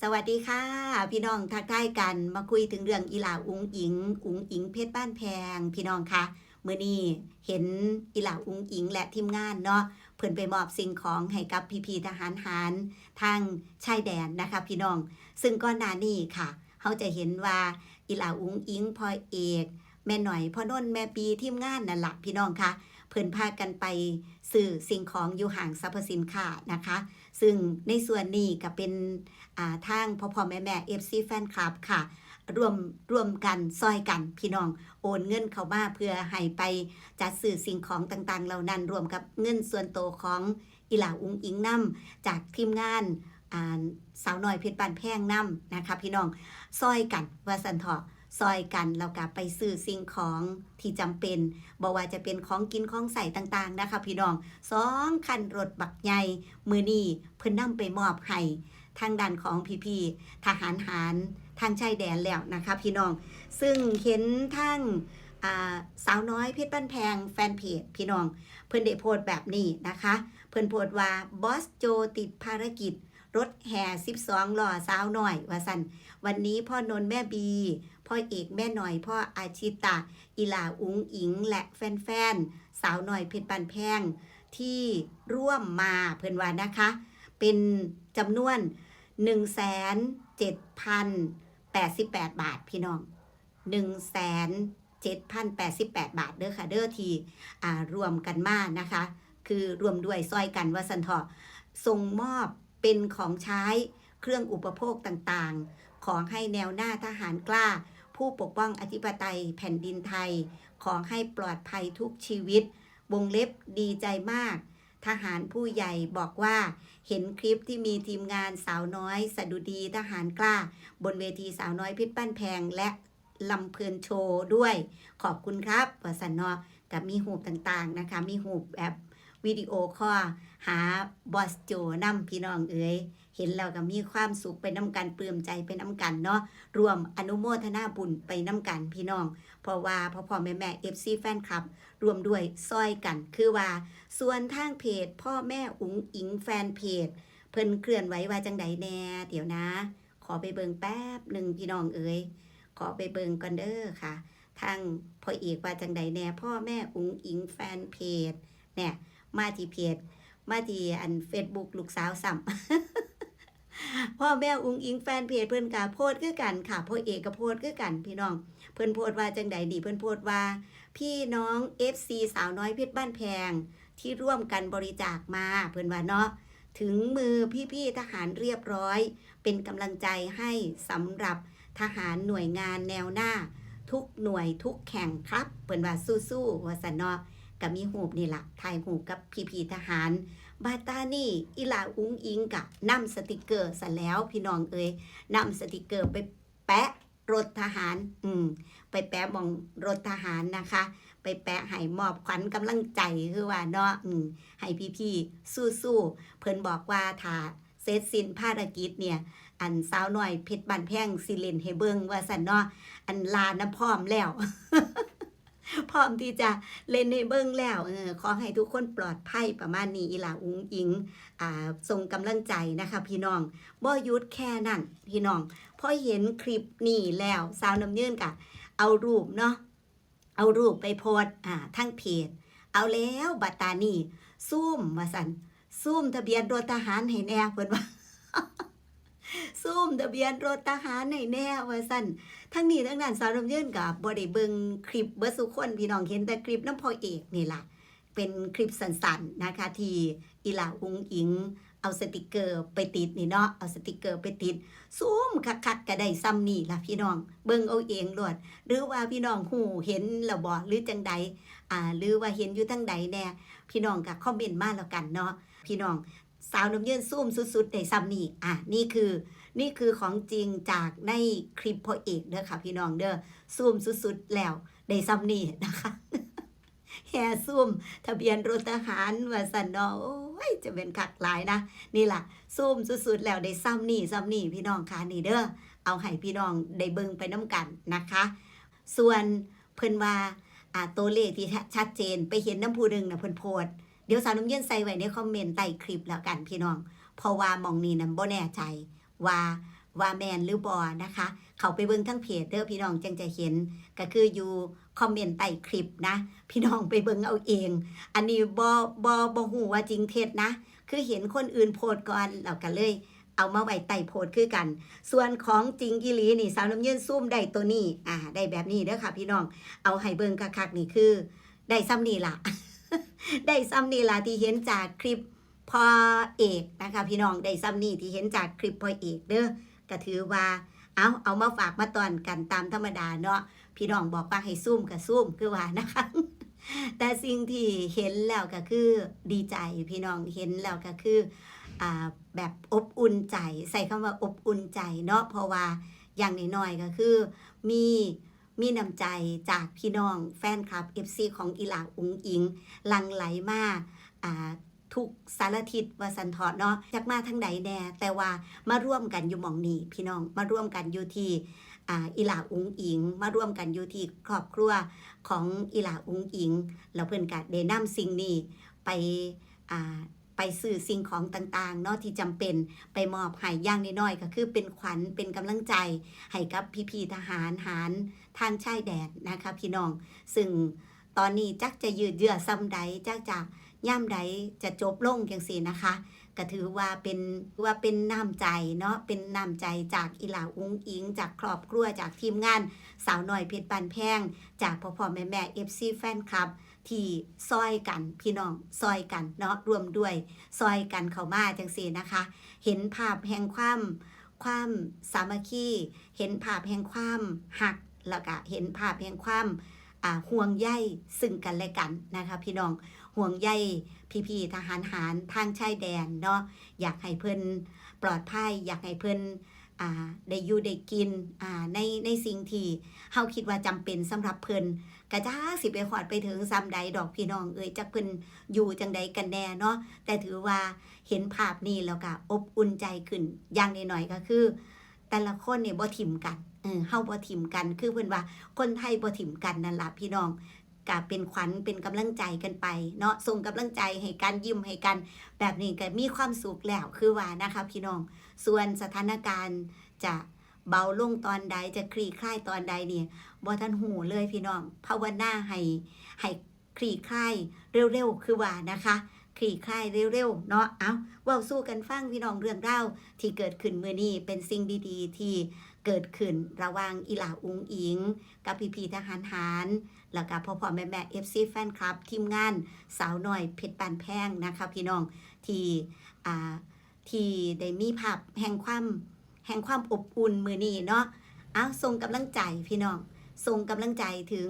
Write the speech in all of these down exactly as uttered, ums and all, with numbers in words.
สวัสดีค่ะ พี่น้องทักทายกัน มาคุยถึงเรื่องอีหล่าอุ๋งอิ๋ง อุ๋งอิ๋งเพชรบ้านแพง พี่น้องคะ มื้อนี้เห็นอีหล่าอุ๋งอิ๋งและทีมงานเนาะ เพิ่นไปมอบสิ่งของให้กับพี่ๆทหารหารทางชายแดนนะคะพี่น้อง ซึ่งก่อนหน้านี้ค่ะ เฮาจะเห็นว่าอีหล่าอุ๋งอิ๋ง พ่อเอก แม่หน่อย พ่อนนท์ แม่บี ทีมงานนั่นล่ะพี่น้องคะ เพิ่นพากันไปซื้อสิ่งของอยู่ห้างสรรพสินค้านะคะ ซึ่งในส่วนนี้ก็เป็น อ่า ทางพ่อๆแม่ๆ เอฟซี แฟนคลับค่ะ ร่วม ร่วมกันซ่อยกันพี่น้อง โอนเงินเข้ามาเพื่อให้ไปจัดซื้อสิ่งของต่างๆเหล่านั้น รวมกับเงินส่วนตัวของอีหล่าอุ๋งอิ๋งนำ จากทีมงาน อ่า สาวน้อยเพชรบ้านแพงนำนะคะพี่น้อง ซ่อยกันว่าซั่นเถาะ ซ่อยกัน แล้วก็ไปซื้อสิ่งของที่จำเป็น บ่ว่าจะเป็นของกินของใช้ต่างๆนะคะพี่น้อง สองคันรถบักใหญ่ มื้อนี้เพิ่นนำไปมอบให้ทางด้านของพี่ๆทหารหารทางชายแดนแล้วนะคะพี่น้อง ซึ่งเห็นทาง อ่า สาวน้อยเพชรบ้านแพงแฟนเพจพี่น้อง เพิ่นได้โพสต์แบบนี้นะคะ เพิ่นโพสต์ว่า บอสโจติดภารกิจ รถแห่สิบสองล้อสาวน้อย ว่าซั่น วันนี้พ่อนนท์แม่บี พ่อเอกแม่หน่อย พ่ออาชิตะ อีหล่าอุ๋งอิ๋ง และแฟนๆ สาวน้อยเพชรบ้านแพง ที่ร่วมมา เพิ่นว่านะคะ เป็นจำนวน หนึ่งแสนเจ็ดพันแปดสิบแปดบาท พี่น้อง หนึ่งแสนเจ็ดพันแปดสิบแปดบาทเด้อค่ะเด้อ ที่ อ่า ร่วมกันมานะคะ คือร่วมด้วยซ่อยกันว่าซั่นเถาะ ส่งมอบเป็นของใช้ เครื่องอุปโภคต่างๆ ขอให้แนวหน้าทหารกล้า ผู้ปกป้องอธิปไตยแผ่นดินไทย ขอให้ปลอดภัยทุกชีวิต วงเล็บดีใจมาก ทหารผู้ใหญ่บอกว่า เห็นคลิปที่มีทีมงานสาวน้อยสะดุดีทหารกล้า บนเวทีสาวน้อยเพชรบ้านแพง และลำเพลินโชว์ด้วย ขอบคุณครับ ว่าซั่นเนาะ ก็มีรูปต่างๆนะคะ มีรูปแบบวิดีโอคอลหาบอสโจนำ พี่น้องเอ๋ย เห็นแล้วก็มีความสุขไปนำกัน ปลื้มใจไปนำกันเนาะ ร่วมอนุโมทนาบุญไปนำกันพี่น้อง เพราะว่าพ่อๆแม่ๆ เอฟซี แฟนคลับ ร่วมด้วยซ่อยกัน คือว่า ส่วนทางเพจพ่อแม่อุ๋งอิ๋งแฟนเพจ เพิ่นเคลื่อนไหวว่าจั่งใดแน่ เดี๋ยวนะ ขอไปเบิ่งแป๊บหนึ่งพี่น้องเอ๋ย ขอไปเบิ่งก่อนเด้อค่ะ ทางพ่อเอกว่าจั่งใดแน่ พ่อแม่อุ๋งอิ๋งแฟนเพจ เนี่ย มาที่เพจ มาที่อันเฟซบุ๊กลูกสาวซ้ำ พ่อแม่อุ๋งอิ๋งแฟนเพจเพิ่นก็โพสต์คือกันค่ะ พ่อเอกก็โพสต์คือกันพี่น้อง เพิ่นโพสต์ว่าจั่งใดนี่ เพิ่นโพสต์ว่า พี่น้องเอฟซีสาวน้อยเพชรบ้านแพง ที่ร่วมกันบริจาคมา เพิ่นว่าเนาะ ถึงมือพี่ๆทหารเรียบร้อย เป็นกำลังใจให้สำหรับทหารหน่วยงานแนวหน้า ทุกหน่วยทุกแข่งครับ เพิ่นว่าสู้ๆ ว่าซั่นเนาะ ก็มีรูปนี่ล่ะ ถ่ายรูปกับพี่ๆทหาร บาดตานี่อีหล่าอุ๋งอิ๋งก็นำสติกเกอร์ซะแล้วพี่น้องเอ๋ย นำสติกเกอร์ไปแปะรถทหาร อืม ไปแปะหม่องรถทหารนะคะ ไปแปะให้มอบขวัญกำลังใจคือว่าเนาะ อืม ให้พี่ๆสู้ๆ เพิ่นบอกว่าถ้าเสร็จสิ้นภารกิจเนี่ย อันสาวน้อยเพชรบ้านแพงสิเล่นให้เบิ่งว่าซั่นเนาะ อันลานะพร้อมแล้ว พร้อมที่จะเล่นให้เบิ่งแล้ว เออ ขอให้ทุกคนปลอดภัยประมาณนี้ อีหล่าอุ๋งอิ๋ง อ่า ส่งกำลังใจนะคะพี่น้อง บ่หยุดแค่นั้นพี่น้อง พอเห็นคลิปนี้แล้ว สาวน้ำเยินก็เอารูปเนาะ เอารูปไปโพสต์ อ่า ทางเพจ เอาแล้วบัดตานี่ ซูมว่าซั่น ซูมทะเบียนรถทหารให้แน่ เพิ่นว่า ซูมทะเบียนรถทหารให้แน่ว่าซั่น ทั้งนี้ทั้งนั้นสาวน้ำเยินก็บ่ได้เบิ่งคลิปเบิดซุคน พี่น้องเห็นแต่คลิปนำพ่อเอกนี่ล่ะ เป็นคลิปสั้นๆนะคะ ที่อีหล่าอุ๋งอิ๋งเอาสติกเกอร์ไปติดนี่เนาะ เอาสติกเกอร์ไปติด ซูมคักๆก็ได้ซ่ำนี่ล่ะพี่น้อง เบิ่งเอาเองโลด หรือว่าพี่น้องฮู้เห็นแล้วบ่ หรือจั่งใด อ่า หรือว่าเห็นอยู่ทางใดแน่ พี่น้องก็คอมเมนต์มาแล้วกันเนาะ พี่น้อง สาวน้ำเยินซูมสุดๆได้ซ่ำนี่ อ่ะ นี่คือ นี่คือของจริงจากในคลิปพ่อเอกเด้อค่ะพี่น้องเด้อ ซูมสุดๆแล้วได้ซ่ำนี่นะคะ แห่ซูมทะเบียนรถทหารว่าซั่นเนาะ โอ้ย จะเป็นคักหลายนะ นี่ล่ะ ซูมสุดๆแล้วได้ซ่ำนี่ ซ่ำนี่พี่น้องคะ นี่เด้อ เอาให้พี่น้องได้เบิ่งไปนำกันนะคะ ส่วนเพิ่นว่า อ่า ตัวเลขที่ชัดเจน ไปเห็นนำผู้หนึ่งน่ะ เพิ่นโพสต์ เดี๋ยวสาวน้ำเย็นใส่ไว้ในคอมเมนต์ใต้คลิปแล้วกันพี่น้อง เพราะว่าหม่องนี้นั้นบ่แน่ใจว่า ว่าแม่นหรือบ่นะคะ เข้าไปเบิ่งทางเพจเด้อพี่น้อง จั่งจะเห็น ก็คืออยู่คอมเมนต์ใต้คลิปนะ พี่น้องไปเบิ่งเอาเอง อันนี้บ่ บ่ บ่ฮู้ว่าจริงเท็จนะ คือเห็นคนอื่นโพสต์ก่อน แล้วก็เลยเอามาไว้ใต้โพสต์คือกัน ส่วนของจริงอีหลีนี่ สาวน้ำเยินซูมได้ตัวนี้ อ่า ได้แบบนี้เด้อค่ะพี่น้อง เอาให้เบิ่งคักๆ นี่คือ ได้ส่ำนี่ล่ะ ได้ส่ำนี่ล่ะที่เห็นจากคลิปพ่อเอกนะคะพี่น้อง ได้ส่ำนี่ที่เห็นจากคลิปพ่อเอกเด้อ ก็ถือว่า เอา เอามาฝากมาต้อนกันตามธรรมดาเนาะ พี่น้องบอกว่าให้ซูมก็ซูม คือว่านะคะ แต่สิ่งที่เห็นแล้วก็คือดีใจ พี่น้อง เห็นแล้วก็คือ อ่า แบบอบอุ่นใจ ใช้คำว่าอบอุ่นใจเนาะ เพราะว่าอย่างน้อยๆ ก็คือมี มีน้ำใจจากพี่น้องแฟนคลับ เอฟซี ของอีหล่าอุ๋งอิ๋ง หลั่งไหลมา อ่า ทุกสารทิศว่าซั้นเถาะเนาะ จักมาทางใดแน่ แต่ว่ามาร่วมกันอยู่หม่องนี้ พี่น้อง มาร่วมกันอยู่ที่ อ่า อีหล่าอุ๋งอิ๋ง มาร่วมกันอยู่ที่ครอบครัวของอีหล่าอุ๋งอิ๋ง แล้วเพิ่นก็ได้นำสิ่งนี้ไป อ่า ไปซื้อสิ่งของต่างๆ เนาะ ที่จำเป็น ไปมอบให้ อย่างน้อยๆ ก็คือเป็นขวัญ เป็นกำลังใจให้กับพี่ๆ ทหารหารทางชายแดนนะคะ พี่น้อง ซึ่งตอนนี้จักจะยืดเยื้อส่ำใด จักจะยามใดจะจบลงจั่งซี้นะคะ ก็ถือว่าเป็น ว่าเป็นน้ำใจเนาะ เป็นน้ำใจจากอีหล่าอุ๋งอิ๋ง จากครอบครัว จากทีมงานสาวน้อยเพชรบ้านแพง จากพ่อๆ แม่ๆ เอฟซี แฟนคลับ ที่ซ่อยกัน พี่น้อง ซ่อยกันเนาะ ร่วมด้วยซ่อยกันเข้ามาจั่งซี้นะคะ เห็นภาพแห่งความ ความสามัคคี เห็นภาพแห่งความฮัก แล้วก็เห็นภาพแห่งความ อ่า ห่วงใยซึ่งกันและกันนะคะ พี่น้อง ห่วงใยพี่ๆ ทหารหารทางชายแดนเนาะ อยากให้เพิ่นปลอดภัย อยากให้เพิ่น อ่า ได้อยู่ได้กิน อ่า ใน ในสิ่งที่เฮาคิดว่าจำเป็นสำหรับเพิ่น ก็จักสิไปฮอดไปถึงส่ำใดดอกพี่น้องเอ้ย จักเพิ่นอยู่จั่งใดกันแน่เนาะ แต่ถือว่าเห็นภาพนี้แล้วก็อบอุ่นใจขึ้น อย่างน้อยๆ ก็คือ แต่ละคนนี่บ่ถิ่มกัน เออ เฮาบ่ถิ่มกัน คือเพิ่นว่าคนไทยบ่ถิ่มกันนั่นล่ะพี่น้อง ก็เป็นขวัญเป็นกำลังใจกันไปเนาะ ส่งกำลังใจให้กัน ยิ้มให้กัน แบบนี้ก็มีความสุขแล้ว คือว่านะคะพี่น้อง ส่วนสถานการณ์จะเบาลงตอนใด จะคลี่คลายตอนใดนี่ บ่ทันฮู้เลยพี่น้อง ภาวนาให้ ให้คลี่คลายเร็วๆ คือว่านะคะ คลี่คลายเร็วๆ เนาะ เอ้า เว้าสู่กันฟังพี่น้อง เรื่องราวที่เกิดขึ้นมื้อนี้ เป็นสิ่งดีๆ ที่เกิดขึ้นระหว่างอีหล่าอุ๋งอิ๋ง กับพี่ๆ ทหารหาร แล้วก็พ่อๆ แม่ๆ เอฟซี แฟนคลับ ทีมงานสาวน้อยเพชรบ้านแพงนะคะพี่น้อง ที่ อ่า ที่ได้มีภาพแห่งความ แห่งความอบอุ่นมื้อนี้เนาะ เอา ส่งกำลังใจพี่น้อง ส่งกำลังใจถึง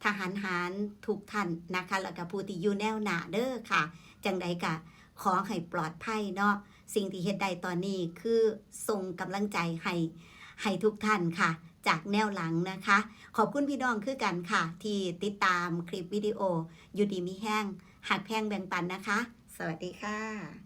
ทหารหารทุกท่านนะคะ แล้วก็ผู้ที่อยู่แนวหน้าเด้อค่ะ จั่งใดก็ขอให้ปลอดภัยเนาะ สิ่งที่เฮ็ดได้ตอนนี้คือส่งกำลังใจให้ ให้ทุกท่านค่ะ จากแนวหลังนะคะ ขอบคุณพี่น้องคือกันค่ะ ที่ติดตามคลิปวิดีโอ อยู่ดีมีแฮง ฮักแพงแบ่งปันนะคะ สวัสดีค่ะ